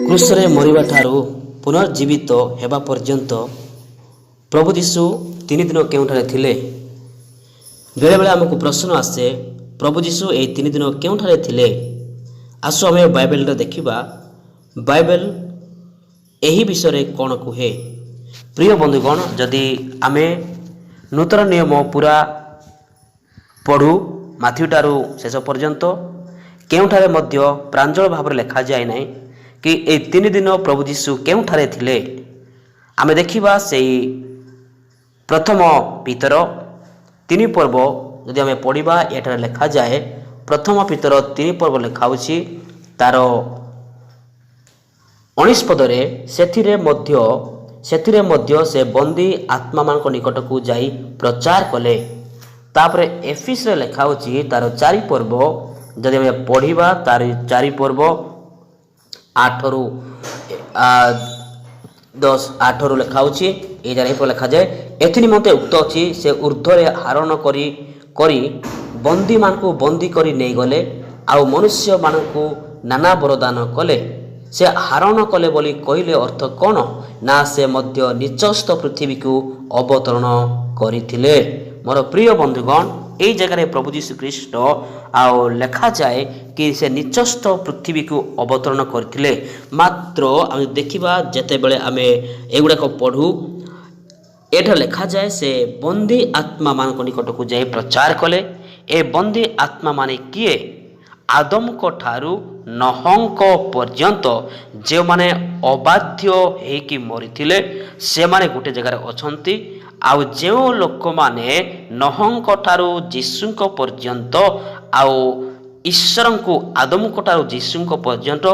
କ୍ରୁଶରେ ମରିବା ଠାରୁ ପୁନର୍ଜୀବିତ ହେବା ପର୍ଯ୍ୟନ୍ତ ପ୍ରଭୁ ଯୀଶୁ 3 ଦିନ କେଉଁଠାରେ ଥିଲେ? ବେଳେବେଳେ ଆମକୁ ପ୍ରଶ୍ନ ଆସେ, ପ୍ରଭୁ ଯୀଶୁ ଏହି 3 ଦିନ କେଉଁଠାରେ ଥିଲେ? ଆସୁ, ଆମେ ବାଇବେଲରେ ଦେଖିବା ବାଇବେଲ ଏହି ବିଷୟରେ କ'ଣ କୁହେ। ପ୍ରିୟ ବନ୍ଧୁଗଣ, ଯଦି ଆମେ ନୂତନ ନିୟମ ପୁରା ପଢ଼ୁ ମାଥ୍ୟୁଠାରୁ ଶେଷ ପର୍ଯ୍ୟନ୍ତ, କେଉଁଠାରେ ମଧ୍ୟ ପ୍ରାଞ୍ଜଳ ଭାବରେ ଲେଖାଯାଏ ନାହିଁ କି ଏହି 3 ଦିନ ପ୍ରଭୁ ଯୀଶୁ କେଉଁଠାରେ ଥିଲେ। ଆମେ ଦେଖିବା, ସେଇ ପ୍ରଥମ ପିତର 3 ପର୍ବ ଯଦି ଆମେ ପଢ଼ିବା, ଏଠାରେ ଲେଖାଯାଏ, ପ୍ରଥମ ପିତର 3 ପର୍ବ ଲେଖାଉଛି ତାର 19 ପଦରେ, ସେଥିରେ ମଧ୍ୟ ସେ ବନ୍ଦୀ ଆତ୍ମାମାନଙ୍କ ନିକଟକୁ ଯାଇ ପ୍ରଚାର କଲେ। ତାପରେ ଏଫିସରେ ଲେଖା ହେଉଛି, ତାର 4 ପର୍ବ ଯଦି ଆମେ ପଢ଼ିବା, ତାର 4 ପର୍ବ 8ରୁ 10, 8ରୁ ଲେଖା ହେଉଛି, ଏଇ ଜାଗାରେ ଏହିପରି ଲେଖାଯାଏ, ଏଥି ନିମନ୍ତେ ଉକ୍ତ ଅଛି, ସେ ଉର୍ଦ୍ଧ୍ୱରେ ଆରୋହଣ କରି କରି ବନ୍ଦୀମାନଙ୍କୁ ବନ୍ଦୀ କରି ନେଇଗଲେ ଆଉ ମନୁଷ୍ୟମାନଙ୍କୁ ନାନା ବରଦାନ କଲେ। ସେ ଆରୋହଣ କଲେ ବୋଲି କହିଲେ ଅର୍ଥ କ'ଣ ନା, ସେ ମଧ୍ୟ ନିଚସ୍ଥ ପୃଥିବୀକୁ ଅବତରଣ କରିଥିଲେ। ମୋର ପ୍ରିୟ ବନ୍ଧୁଗଣ, ଏଇ ଜାଗାରେ ପ୍ରଭୁ ଯୀଶୁ ଖ୍ରୀଷ୍ଟ ଆଉ ଲେଖାଯାଏ କି ସେ ନିଚସ୍ଥ ପୃଥିବୀକୁ ଅବତରଣ କରିଥିଲେ। ମାତ୍ର ଆମେ ଦେଖିବା, ଯେତେବେଳେ ଆମେ ଏଗୁଡ଼ାକ ପଢ଼ୁ, ଏଠାରେ ଲେଖାଯାଏ ସେ ବନ୍ଦୀ ଆତ୍ମାମାନଙ୍କ ନିକଟକୁ ଯାଇ ପ୍ରଚାର କଲେ। ଏ ବନ୍ଦୀ ଆତ୍ମାମାନେ କିଏ? ଆଦମଙ୍କ ଠାରୁ ନହଙ୍କ ପର୍ଯ୍ୟନ୍ତ ଯେଉଁମାନେ ଅବାଧ୍ୟ ହେଇକି ମରିଥିଲେ, ସେମାନେ ଗୋଟେ ଜାଗାରେ ଅଛନ୍ତି। ଆଉ ଯେଉଁ ଲୋକମାନେ ନହଙ୍କ ଠାରୁ ଯୀଶୁଙ୍କ ପର୍ଯ୍ୟନ୍ତ ଆଉ ଈଶ୍ୱରଙ୍କୁ, ଆଦମଙ୍କ ଠାରୁ ଯୀଶୁଙ୍କ ପର୍ଯ୍ୟନ୍ତ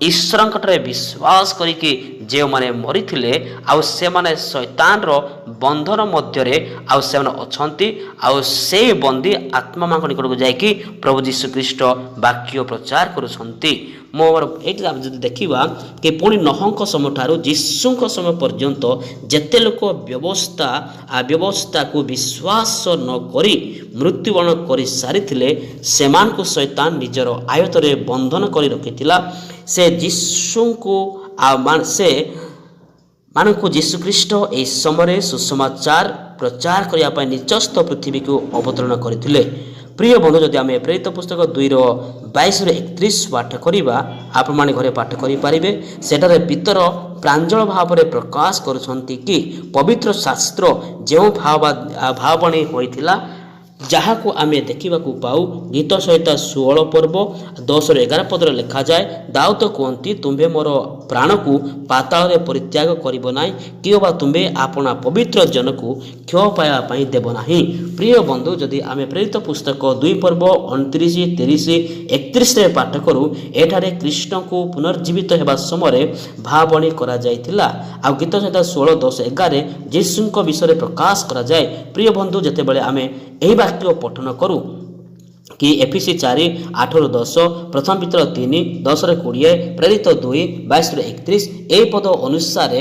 ଈଶ୍ୱରଙ୍କ ଠାରେ ବିଶ୍ୱାସ କରିକି ଯେଉଁମାନେ ମରିଥିଲେ, ଆଉ ସେମାନେ ଶୈତାନର ବନ୍ଧନ ମଧ୍ୟରେ ଆଉ ସେମାନେ ଅଛନ୍ତି। ଆଉ ସେଇ ବନ୍ଦୀ ଆତ୍ମାମାନଙ୍କ ନିକଟକୁ ଯାଇକି ପ୍ରଭୁ ଯୀଶୁ ଖ୍ରୀଷ୍ଟ ବାକ୍ୟ ପ୍ରଚାର କରୁଛନ୍ତି। ମୋର ଏଇଠି ଆମେ ଯଦି ଦେଖିବା କି ପୁଣି ନହଙ୍କ ସମୟଠାରୁ ଯୀଶୁଙ୍କ ସମୟ ପର୍ଯ୍ୟନ୍ତ ଯେତେ ଲୋକ ବ୍ୟବସ୍ଥାକୁ ବିଶ୍ୱାସ ନ କରି ମୃତ୍ୟୁବରଣ କରିସାରିଥିଲେ, ସେମାନଙ୍କୁ ଶୈତାନ ନିଜର ଆୟତରେ ବନ୍ଧନ କରି ରଖିଥିଲା। ସେ ଯୀଶୁଙ୍କୁ ଆଉ ସେ ମାନଙ୍କୁ ଯୀଶୁଖ୍ରୀଷ୍ଟ ଏହି ସମୟରେ ସୁସମାଚାର ପ୍ରଚାର କରିବା ପାଇଁ ନିଜସ୍ଥ ପୃଥିବୀକୁ ଅବତରଣ କରିଥିଲେ। ପ୍ରିୟ ବନ୍ଧୁ, ଯଦି ଆମେ ପ୍ରେରିତ ପୁସ୍ତକ 2ର 22ରୁ 31 ପାଠ କରିବା, ଆପଣମାନେ ଘରେ ପାଠ କରିପାରିବେ, ସେଠାରେ ପିତର ପ୍ରାଞ୍ଜଳ ଭାବରେ ପ୍ରକାଶ କରୁଛନ୍ତି କି ପବିତ୍ର ଶାସ୍ତ୍ର ଯେଉଁ ଭାବବାଣୀ ହୋଇଥିଲା, ଯାହାକୁ ଆମେ ଦେଖିବାକୁ ପାଉ ଗୀତ ସଂହିତା 16 ପର୍ବ 10ରୁ 11 ପଦରେ ଲେଖାଯାଏ, ଦାଉଦ କୁହନ୍ତି, "ତୁମ୍ଭେ ମୋର ପ୍ରାଣକୁ ପାତାଳରେ ପରିତ୍ୟାଗ କରିବ ନାହିଁ କି ଅବା ତୁମ୍ଭେ ଆପଣା ପବିତ୍ର ଜନକୁ କ୍ଷୟ ପାଇବା ପାଇଁ ଦେବ ନାହିଁ।" ପ୍ରିୟ ବନ୍ଧୁ, ଯଦି ଆମେ ପ୍ରେରିତ ପୁସ୍ତକ 2 ପର୍ବ 29, 30, 31ରେ ପାଠ କରୁ, ଏଠାରେ କୃଷ୍ଣଙ୍କୁ ପୁନର୍ଜୀବିତ ହେବା ସମୟରେ ଭାବବାଣୀ କରାଯାଇଥିଲା। ଆଉ ଗୀତ ସଂହିତା 16 10 11ରେ ଯୀଶୁଙ୍କ ବିଷୟରେ ପ୍ରକାଶ କରାଯାଏ। ପ୍ରିୟ ବନ୍ଧୁ, ଯେତେବେଳେ ଆମେ ଏହି ବାକ୍ୟ ପଠନ କରୁ କି ଏଫିସି 4 8ରୁ 10, ପ୍ରଥମ ପିତର 3 10ରେ 20, ପ୍ରେରିତ 2 22ରୁ 31, ଏହି ପଦ ଅନୁସାରେ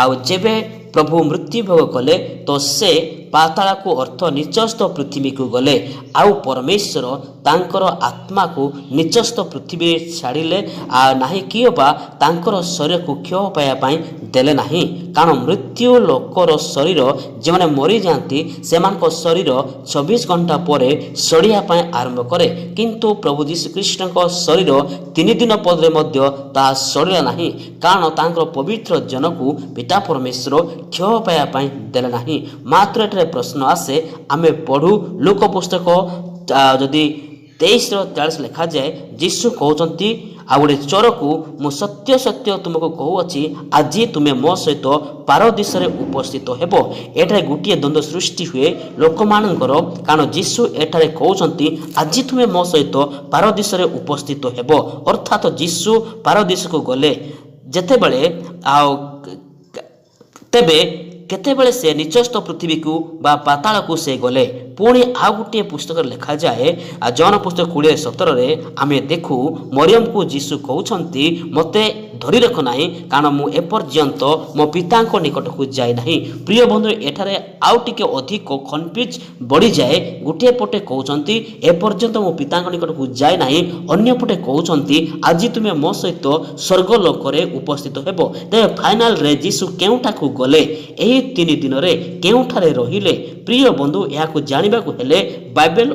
ଆଉ ଯେବେ ପ୍ରଭୁ ମୃତ୍ୟୁ ଭୋଗ କଲେ ତ ସେ ପାତାଳକୁ, ଅର୍ଥ ନିଚସ୍ଥ ପୃଥିବୀକୁ ଗଲେ। ଆଉ ପରମେଶ୍ୱର ତାଙ୍କର ଆତ୍ମାକୁ ନିଚସ୍ଥ ପୃଥିବୀରେ ଛାଡ଼ିଲେ ଆଉ ନାହିଁ କି ଅବା ତାଙ୍କର ଶରୀରକୁ କ୍ଷୟ ପାଇବା ପାଇଁ ଦେଲେ ନାହିଁ। କାରଣ ମୃତ୍ୟୁ ଲୋକର ଶରୀର, ଯେଉଁମାନେ ମରିଯାଆନ୍ତି, ସେମାନଙ୍କ ଶରୀର 24 ଘଣ୍ଟା ପରେ ସଢ଼ିବା ପାଇଁ ଆରମ୍ଭ କରେ। କିନ୍ତୁ ପ୍ରଭୁ ଯୀଶୁଖ୍ରୀଷ୍ଟଙ୍କ ଶରୀର 3 ଦିନ ପରେ ମଧ୍ୟ ତାହା ସଢ଼ିଲା ନାହିଁ, କାରଣ ତାଙ୍କର ପବିତ୍ର ଜନକୁ ପିତା ପରମେଶ୍ୱର କ୍ଷୟ ପାଇବା ପାଇଁ ଦେଲେ ନାହିଁ। ମାତ୍ର ଏଠାରେ ପ୍ରଶ୍ନ ଆସେ, ଆମେ ପଢ଼ୁ ଲୂକ ପୁସ୍ତକ ଯଦି 23ର 43 ଲେଖାଯାଏ, ଯୀଶୁ କହୁଛନ୍ତି ଆଉ ଗୋଟେ ଚୋରକୁ, "ମୁଁ ସତ୍ୟ ସତ୍ୟ ତୁମକୁ କହୁଅଛି, ଆଜି ତୁମେ ମୋ ସହିତ ପାରଦୀଶରେ ଉପସ୍ଥିତ ହେବ।" ଏଠାରେ ଗୋଟିଏ ଦ୍ୱନ୍ଦ୍ୱ ସୃଷ୍ଟି ହୁଏ ଲୋକମାନଙ୍କର, କାରଣ ଯୀଶୁ ଏଠାରେ କହୁଛନ୍ତି, "ଆଜି ତୁମେ ମୋ ସହିତ ପାରଦୀଶରେ ଉପସ୍ଥିତ ହେବ।" ଅର୍ଥାତ୍ ଯୀଶୁ ପାରଦୀଶକୁ ଗଲେ ଯେତେବେଳେ, ଆଉ ତେବେ କେତେବେଳେ ସେ ନିଚସ୍ଥ ପୃଥିବୀକୁ ବା ପାତାଳକୁ ସେ ଗଲେ? ପୁଣି ଆଉ ଗୋଟିଏ ପୁସ୍ତକରେ ଲେଖାଯାଏ, ଆଉ ଯୋହନ ପୁସ୍ତକ 20:17ରେ ଆମେ ଦେଖୁ, ମରିୟମକୁ ଯୀଶୁ କହୁଛନ୍ତି, ମୋତେ ଧରି ରଖ ନାହିଁ, କାରଣ ମୁଁ ଏପର୍ଯ୍ୟନ୍ତ ମୋ ପିତାଙ୍କ ନିକଟକୁ ଯାଇନାହିଁ। ପ୍ରିୟ ବନ୍ଧୁ, ଏଠାରେ ଆଉ ଟିକେ ଅଧିକ କନଫ୍ୟୁଜ୍ ବଢ଼ିଯାଏ। ଗୋଟିଏ ପଟେ କହୁଛନ୍ତି ଏପର୍ଯ୍ୟନ୍ତ ମୋ ପିତାଙ୍କ ନିକଟକୁ ଯାଇନାହିଁ, ଅନ୍ୟ ପଟେ କହୁଛନ୍ତି ଆଜି ତୁମେ ମୋ ସହିତ ସ୍ୱର୍ଗ ଲୋକରେ ଉପସ୍ଥିତ ହେବ। ତେବେ ଫାଇନାଲରେ ଯୀଶୁ କେଉଁଠାକୁ ଗଲେ? ଏହି 3 ଦିନରେ କେଉଁଠାରେ ରହିଲେ? ପ୍ରିୟ ବନ୍ଧୁ, ଏହାକୁ ଜାଣିବାକୁ ହେଲେ ବାଇବେଲ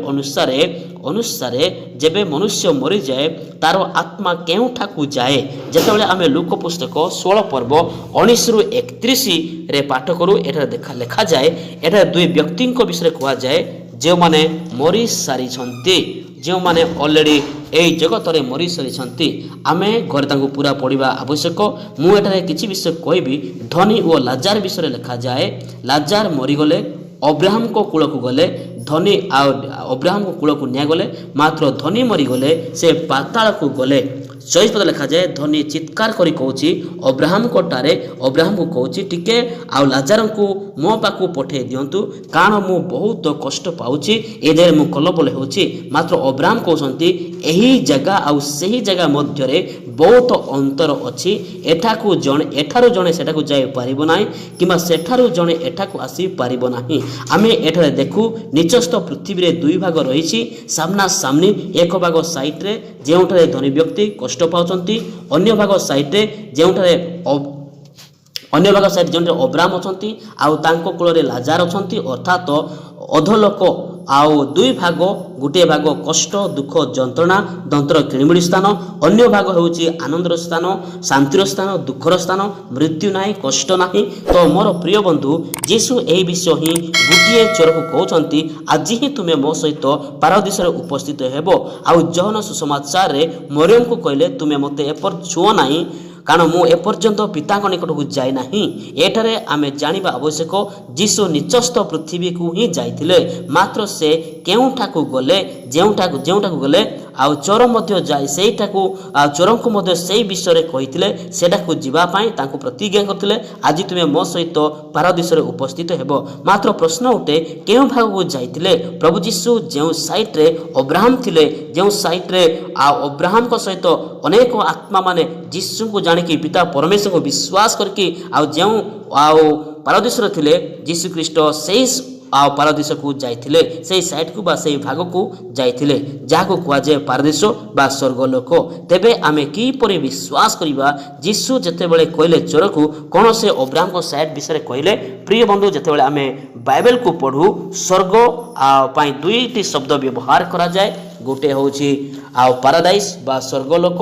ଅନୁସାରେ ଯେବେ ମନୁଷ୍ୟ ମରିଯାଏ ତାର ଆତ୍ମା କେଉଁଠାକୁ ଯାଏ? ଯେତେବେଳେ ଆମେ ଲୂକ ପୁସ୍ତକ 16 ପର୍ବ 19ରୁ 31ରେ ପାଠ କରୁ, ଏଠାରେ ଲେଖାଯାଏ, ଏଠାରେ ଦୁଇ ବ୍ୟକ୍ତିଙ୍କ ବିଷୟରେ କୁହାଯାଏ ଯେଉଁମାନେ ମରିସାରିଛନ୍ତି, ଯେଉଁମାନେ ଅଲରେଡ଼ି ଏଇ ଜଗତରେ ମରିସାରିଛନ୍ତି। ଆମେ ଘରେ ତାଙ୍କୁ ପୁରା ପଢ଼ିବା ଆବଶ୍ୟକ। ମୁଁ ଏଠାରେ କିଛି ବିଷୟ କହିବି। ଧନୀ ଓ ଲାଜାର ବିଷୟରେ ଲେଖାଯାଏ। ଲାଜାର ମରିଗଲେ, ଅବ୍ରାହମଙ୍କ କୂଳକୁ ଗଲେ। ଧନୀ ଆଉ ଅବ୍ରାହମଙ୍କ କୂଳକୁ ନିଆଗଲେ, ମାତ୍ର ଧନୀ ମରିଗଲେ, ସେ ପାତାଳକୁ ଗଲେ। 24 ପଦ ଲେଖାଯାଏ, ଧନୀ ଚିତ୍କାର କରି କହୁଛି ଅବ୍ରାହମଙ୍କ ଠାରେ, ଅବ୍ରାହମକୁ କହୁଛି, ଟିକେ ଆଉ ଲାଜାରଙ୍କୁ ମୋ ପାଖକୁ ପଠାଇ ଦିଅନ୍ତୁ, କାରଣ ମୁଁ ବହୁତ କଷ୍ଟ ପାଉଛି, ଏ ଜାଗାରେ ମୁଁ କଲବଲ ହେଉଛି। ମାତ୍ର ଅବ୍ରାହମ କହୁଛନ୍ତି, ଏହି ଜାଗା ଆଉ ସେହି ଜାଗା ମଧ୍ୟରେ ବହୁତ ଅନ୍ତର ଅଛି। ଏଠାରୁ ଜଣେ ସେଠାକୁ ଯାଇପାରିବ ନାହିଁ କିମ୍ବା ସେଠାରୁ ଜଣେ ଏଠାକୁ ଆସିପାରିବ ନାହିଁ। ଆମେ ଏଠାରେ ଦେଖୁ, ନିଚସ୍ଥ ପୃଥିବୀରେ ଦୁଇ ଭାଗ ରହିଛି ସାମ୍ନା ସାମ୍ନି। ଏକ ଭାଗ ସାଇଡ଼ରେ ଯେଉଁଠାରେ ଧନୀ ବ୍ୟକ୍ତି କଷ୍ଟ ପାଉଛନ୍ତି, ଅନ୍ୟ ଭାଗ ସାଇଡ଼୍ ଯେଉଁଠାରେ ଅବ୍ରାହମ ଅଛନ୍ତି ଆଉ ତାଙ୍କ କୂଳରେ ଲାଜାର ଅଛନ୍ତି, ଅର୍ଥାତ ଅଧଲୋକ। ଆଉ ଦୁଇ ଭାଗ, ଗୋଟିଏ ଭାଗ କଷ୍ଟ, ଦୁଃଖ, ଯନ୍ତ୍ରଣା, ଦନ୍ତର କିଣିମିଳି ସ୍ଥାନ, ଅନ୍ୟ ଭାଗ ହେଉଛି ଆନନ୍ଦର ସ୍ଥାନ, ଶାନ୍ତିର ସ୍ଥାନ, ଦୁଃଖର ସ୍ଥାନ, ମୃତ୍ୟୁ ନାହିଁ, କଷ୍ଟ ନାହିଁ। ତ ମୋର ପ୍ରିୟ ବନ୍ଧୁ, ଯୀଶୁ ଏହି ବିଷୟ ହିଁ ଗୋଟିଏ ଚୋରକୁ କହୁଛନ୍ତି, ଆଜି ହିଁ ତୁମେ ମୋ ସହିତ ପାରଦୀଶରେ ଉପସ୍ଥିତ ହେବ। ଆଉ ଯୋହନ ସୁସମାଚାରରେ ମରିୟମକୁ କହିଲେ, ତୁମେ ମୋତେ ଏପର ଛୁଅଁ ନାହିଁ, କାରଣ ମୁଁ ଏପର୍ଯ୍ୟନ୍ତ ପିତାଙ୍କ ନିକଟକୁ ଯାଇନାହିଁ। ଏଠାରେ ଆମେ ଜାଣିବା ଆବଶ୍ୟକ, ଯୀଶୁ ନିଚସ୍ଥ ପୃଥିବୀକୁ ହିଁ ଯାଇଥିଲେ, ମାତ୍ର ସେ କେଉଁଠାକୁ ଗଲେ? ଯେଉଁଠାକୁ ଗଲେ ଆଉ ଚୋର ମଧ୍ୟ ଯାଇ ସେଇଠାକୁ, ଆଉ ଚୋରଙ୍କୁ ମଧ୍ୟ ସେଇ ବିଷୟରେ କହିଥିଲେ, ସେଠାକୁ ଯିବା ପାଇଁ ତାଙ୍କୁ ପ୍ରତିଜ୍ଞା କରିଥିଲେ, ଆଜି ତୁମେ ମୋ ସହିତ ପାରଦୀଶରେ ଉପସ୍ଥିତ ହେବ। ମାତ୍ର ପ୍ରଶ୍ନ ଉଠେ, କେଉଁ ଭାଗକୁ ଯାଇଥିଲେ ପ୍ରଭୁ ଯୀଶୁ? ଯେଉଁ ସାଇଡ଼ରେ ଅବ୍ରାହମ ଥିଲେ, ଯେଉଁ ସାଇଡ଼ରେ ଆଉ ଅବ୍ରାହମଙ୍କ ସହିତ ଅନେକ ଆତ୍ମାମାନେ ଯୀଶୁଙ୍କୁ ଜାଣିକି ପିତା ପରମେଶ୍ୱରଙ୍କୁ ବିଶ୍ୱାସ କରିକି ଆଉ ଯେଉଁ ଆଉ ପାରଦୀଶରେ ଥିଲେ, ଯୀଶୁ ଖ୍ରୀଷ୍ଟ ସେଇ ଆଉ ପାରଦୀଶକୁ ଯାଇଥିଲେ, ସେଇ ସାଇଡ଼କୁ ବା ସେଇ ଭାଗକୁ ଯାଇଥିଲେ, ଯାହାକୁ କୁହାଯାଏ ପାରଦୀଶ ବା ସ୍ୱର୍ଗଲୋକ। ତେବେ ଆମେ କିପରି ବିଶ୍ୱାସ କରିବା, ଯୀଶୁ ଯେତେବେଳେ କହିଲେ ଚୋରକୁ, କ'ଣ ସେ ଅବ୍ରାହମଙ୍କ ସାଇଡ଼ ବିଷୟରେ କହିଲେ? ପ୍ରିୟ ବନ୍ଧୁ, ଯେତେବେଳେ ଆମେ ବାଇବେଲକୁ ପଢ଼ୁ, ସ୍ୱର୍ଗ ପାଇଁ ଦୁଇଟି ଶବ୍ଦ ବ୍ୟବହାର କରାଯାଏ। ଗୋଟିଏ ହେଉଛି ଆଉ ପାରାଡାଇସ୍ ବା ସ୍ୱର୍ଗଲୋକ,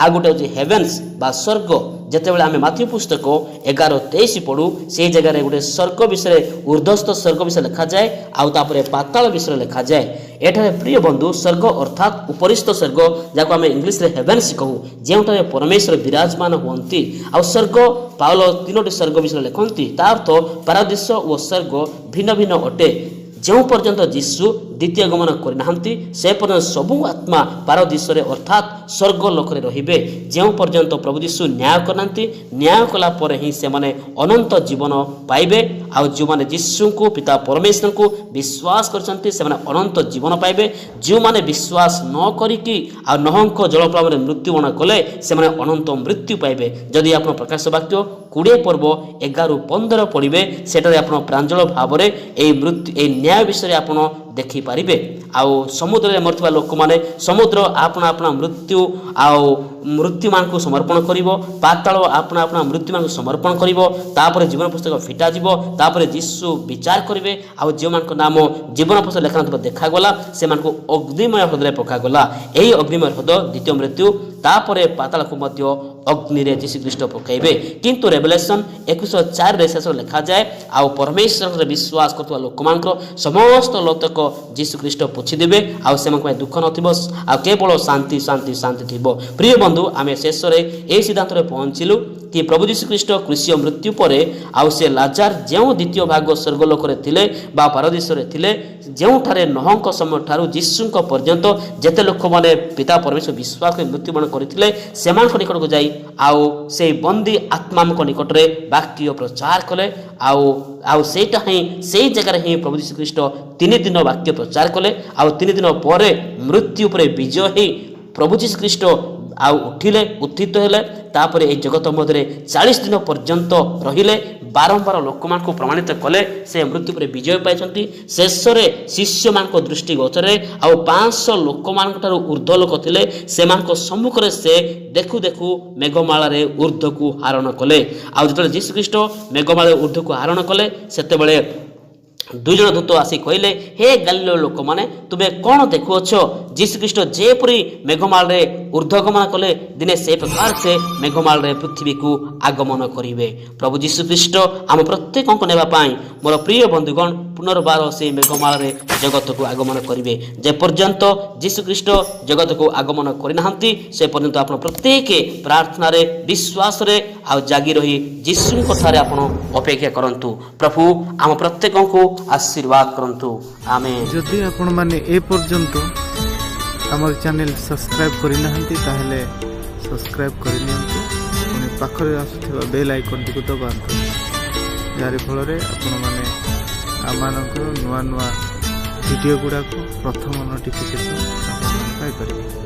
ଆଉ ଗୋଟେ ହେଉଛି ହେଭେନ୍ସ ବା ସ୍ୱର୍ଗ। ଯେତେବେଳେ ଆମେ ମାଥ୍ୟୁ ପୁସ୍ତକ 11:23 ପଢ଼ୁ, ସେଇ ଜାଗାରେ ଗୋଟେ ସ୍ୱର୍ଗ ବିଷୟରେ, ଉର୍ଦ୍ଧସ୍ଥ ସ୍ୱର୍ଗ ବିଷୟରେ ଲେଖାଯାଏ ଆଉ ତାପରେ ପାତାଳ ବିଷୟରେ ଲେଖାଯାଏ। ଏଠାରେ ପ୍ରିୟ ବନ୍ଧୁ, ସ୍ୱର୍ଗ ଅର୍ଥାତ୍ ଉପରିସ୍ଥ ସ୍ୱର୍ଗ, ଯାହାକୁ ଆମେ ଇଂଲିଶରେ ହେଭେନ୍ସ କହୁ, ଯେଉଁଠାରେ ପରମେଶ୍ୱର ବିରାଜମାନ ହୁଅନ୍ତି। ଆଉ ସ୍ୱର୍ଗ, ପାଉଲ ତିନୋଟି ସ୍ୱର୍ଗ ବିଷୟରେ ଲେଖନ୍ତି, ତା ଅର୍ଥ ପାରାଦୀଶ ଓ ସ୍ୱର୍ଗ ଭିନ୍ନ ଭିନ୍ନ ଅଟେ। ଯେଉଁ ପର୍ଯ୍ୟନ୍ତ ଯୀଶୁ ଦ୍ୱିତୀୟ ଗମନ କରିନାହାନ୍ତି, ସେ ପର୍ଯ୍ୟନ୍ତ ସବୁ ଆତ୍ମା ପାରଦୀଶରେ ଅର୍ଥାତ୍ ସ୍ୱର୍ଗ ଲୋକରେ ରହିବେ। ଯେଉଁ ପର୍ଯ୍ୟନ୍ତ ପ୍ରଭୁ ଯୀଶୁ ନ୍ୟାୟ କରିନାହାନ୍ତି, ନ୍ୟାୟ କଲା ପରେ ହିଁ ସେମାନେ ଅନନ୍ତ ଜୀବନ ପାଇବେ। ଆଉ ଯେଉଁମାନେ ଯୀଶୁଙ୍କୁ, ପିତା ପରମେଶ୍ୱରଙ୍କୁ ବିଶ୍ୱାସ କରିଛନ୍ତି, ସେମାନେ ଅନନ୍ତ ଜୀବନ ପାଇବେ। ଯେଉଁମାନେ ବିଶ୍ୱାସ ନ କରିକି ଆଉ ନୋହଙ୍କ ଜଳପ୍ଲାବରେ ମୃତ୍ୟୁବରଣ କଲେ, ସେମାନେ ଅନନ୍ତ ମୃତ୍ୟୁ ପାଇବେ। ଯଦି ଆପଣ ପ୍ରକାଶ ବାକ୍ୟ 20 ପର୍ବ 11ରୁ 15 ପଢ଼ିବେ, ସେଠାରେ ଆପଣ ପ୍ରାଞ୍ଜଳ ଭାବରେ ଏଇ ମୃତ୍ୟୁ, ଏଇ ନ୍ୟାୟ ବିଷୟରେ ଆପଣ ଦେଖିପାରିବେ। ଆଉ ସମୁଦ୍ରରେ ମରିଥିବା ଲୋକମାନେ, ସମୁଦ୍ର ଆପଣା ଆପଣା ମୃତ୍ୟୁ ଆଉ ମୃତ୍ୟୁମାନଙ୍କୁ ସମର୍ପଣ କରିବ, ପାତାଳ ଆପଣା ଆପଣା ମୃତ୍ୟୁମାନଙ୍କୁ ସମର୍ପଣ କରିବ। ତାପରେ ଜୀବନ ପୁସ୍ତକ ଫିଟାଯିବ, ତାପରେ ଯୀଶୁ ବିଚାର କରିବେ। ଆଉ ଯେଉଁମାନଙ୍କ ନାମ ଜୀବନ ପୁସ୍ତକ ଲେଖା ନଥିବା ଦେଖାଗଲା, ସେମାନଙ୍କୁ ଅଗ୍ନିମୟ ହ୍ରଦରେ ପକାଗଲା। ଏହି ଅଗ୍ନିମୟ ହ୍ରଦ ଦ୍ୱିତୀୟ ମୃତ୍ୟୁ। ତାପରେ ପାତାଳକୁ ମଧ୍ୟ ଅଗ୍ନିରେ ଯୀଶୁଖ୍ରୀଷ୍ଟ ପକାଇବେ। କିନ୍ତୁ ରେଭେଲେସନ୍ 21:4ରେ ଶେଷ ଲେଖାଯାଏ, ଆଉ ପରମେଶ୍ୱରରେ ବିଶ୍ୱାସ କରୁଥିବା ଲୋକମାନଙ୍କର ସମସ୍ତ ଲୋତକ ଯୀଶୁଖ୍ରୀଷ୍ଟ ପୋଛିଦେବେ, ଆଉ ସେମାନଙ୍କ ପାଇଁ ଦୁଃଖ ନଥିବ, ଆଉ କେବଳ ଶାନ୍ତି, ଶାନ୍ତି, ଶାନ୍ତି ଥିବ। ପ୍ରିୟ ବନ୍ଧୁ, ଆମେ ଶେଷରେ ଏହି ସିଦ୍ଧାନ୍ତରେ ପହଞ୍ଚିଲୁ। କି ପ୍ରଭୁ ଯୀଶୁଖ୍ରୀଷ୍ଟ କ୍ରୁଶୀୟ ମୃତ୍ୟୁ ପରେ ଆଉ ସେ ଲାଜାର ଯେଉଁ ଦ୍ୱିତୀୟ ଭାଗ ସ୍ୱର୍ଗଲୋକରେ ଥିଲେ ବା ପାରଦୀଶରେ ଥିଲେ, ଯେଉଁଠାରେ ନହଙ୍କ ସମୟଠାରୁ ଯୀଶୁଙ୍କ ପର୍ଯ୍ୟନ୍ତ ଯେତେ ଲୋକମାନେ ପିତା ପରମେଶ୍ୱର ବିଶ୍ୱାସ କରି ମୃତ୍ୟୁବରଣ କରିଥିଲେ, ସେମାନଙ୍କ ନିକଟକୁ ଯାଇ ଆଉ ସେଇ ବନ୍ଦୀ ଆତ୍ମାଙ୍କ ନିକଟରେ ବାକ୍ୟ ପ୍ରଚାର କଲେ। ଆଉ ସେଇଟା ହିଁ ସେଇ ଜାଗାରେ ହିଁ ପ୍ରଭୁ ଯୀଶୁଖ୍ରୀଷ୍ଟ 3 ଦିନ ବାକ୍ୟ ପ୍ରଚାର କଲେ। ଆଉ 3 ଦିନ ପରେ ମୃତ୍ୟୁ ଉପରେ ବିଜୟ ହେଇ ପ୍ରଭୁ ଯୀଶୁଖ୍ରୀଷ୍ଟ ଆଉ ଉଠିଲେ, ଉତ୍ଥିତ ହେଲେ। ତାପରେ ଏହି ଜଗତ ମଧ୍ୟରେ 40 ଦିନ ପର୍ଯ୍ୟନ୍ତ ରହିଲେ, ବାରମ୍ବାର ଲୋକମାନଙ୍କୁ ପ୍ରମାଣିତ କଲେ ସେ ମୃତ୍ୟୁ ଉପରେ ବିଜୟ ପାଇଛନ୍ତି। ଶେଷରେ ଶିଷ୍ୟମାନଙ୍କ ଦୃଷ୍ଟି ଗୋଚରରେ ଆଉ 500 ଲୋକମାନଙ୍କ ଠାରୁ ଉର୍ଦ୍ଧ୍ୱ ଲୋକ ଥିଲେ, ସେମାନଙ୍କ ସମ୍ମୁଖରେ ସେ ଦେଖୁ ଦେଖୁ ମେଘମାଳାରେ ଉର୍ଦ୍ଧ୍ୱକୁ ଆରୋହଣ କଲେ। ଆଉ ଯେତେବେଳେ ଯୀଶୁଖ୍ରୀଷ୍ଟ ମେଘମାଳାରେ ଉର୍ଦ୍ଧ୍ୱକୁ ଆରୋହଣ କଲେ, ସେତେବେଳେ 2 ଜଣ ଦୂତ ଆସି କହିଲେ, ହେ ଗାଲିଲୀୟ ଲୋକମାନେ, ତୁମେ କ'ଣ ଦେଖୁଅଛ? ଯୀଶୁଖ୍ରୀଷ୍ଟ ଯେପରି ମେଘମାଳରେ ଉର୍ଦ୍ଧ୍ୱଗମନ କଲେ, ଦିନେ ସେ ପ୍ରକାର ସେ ମେଘମାଳରେ ପୃଥିବୀକୁ ଆଗମନ କରିବେ। ପ୍ରଭୁ ଯୀଶୁଖ୍ରୀଷ୍ଟ ଆମ ପ୍ରତ୍ୟେକଙ୍କୁ ନେବା ପାଇଁ ମୋର ପ୍ରିୟ ବନ୍ଧୁଗଣ ପୁନର୍ବାର ସେଇ ମେଘମାଳରେ ଜଗତକୁ ଆଗମନ କରିବେ। ଯେପର୍ଯ୍ୟନ୍ତ ଯୀଶୁଖ୍ରୀଷ୍ଟ ଜଗତକୁ ଆଗମନ କରିନାହାନ୍ତି, ସେ ପର୍ଯ୍ୟନ୍ତ ଆପଣ ପ୍ରତ୍ୟେକ ପ୍ରାର୍ଥନାରେ, ବିଶ୍ୱାସରେ ଆଉ ଜାଗି ରହି ଯୀଶୁଙ୍କ ଠାରେ ଆପଣ ଅପେକ୍ଷା କରନ୍ତୁ। ପ୍ରଭୁ ଆମ ପ୍ରତ୍ୟେକଙ୍କୁ ଆଶୀର୍ବାଦ କରନ୍ତୁ। ଆମେନ୍। ଯଦି ଆପଣମାନେ ଏ ପର୍ଯ୍ୟନ୍ତ ଆମର ଚ୍ୟାନେଲ୍ ସବସ୍କ୍ରାଇବ୍ କରିନାହାନ୍ତି, ତାହେଲେ ସବସ୍କ୍ରାଇବ୍ କରିନିଅନ୍ତୁ, ପୁଣି ପାଖରେ ଆସୁଥିବା ବେଲ୍ ଆଇକନ୍ଟିକୁ ଦବାନ୍ତୁ, ଯାହାରି ଫଳରେ ଆପଣମାନେ ଆମମାନଙ୍କର ନୂଆ ନୂଆ ଭିଡ଼ିଓ ଗୁଡ଼ାକ ପ୍ରଥମ ନୋଟିଫିକେସନ୍ ଆପଣମାନେ ପାଇପାରିବେ।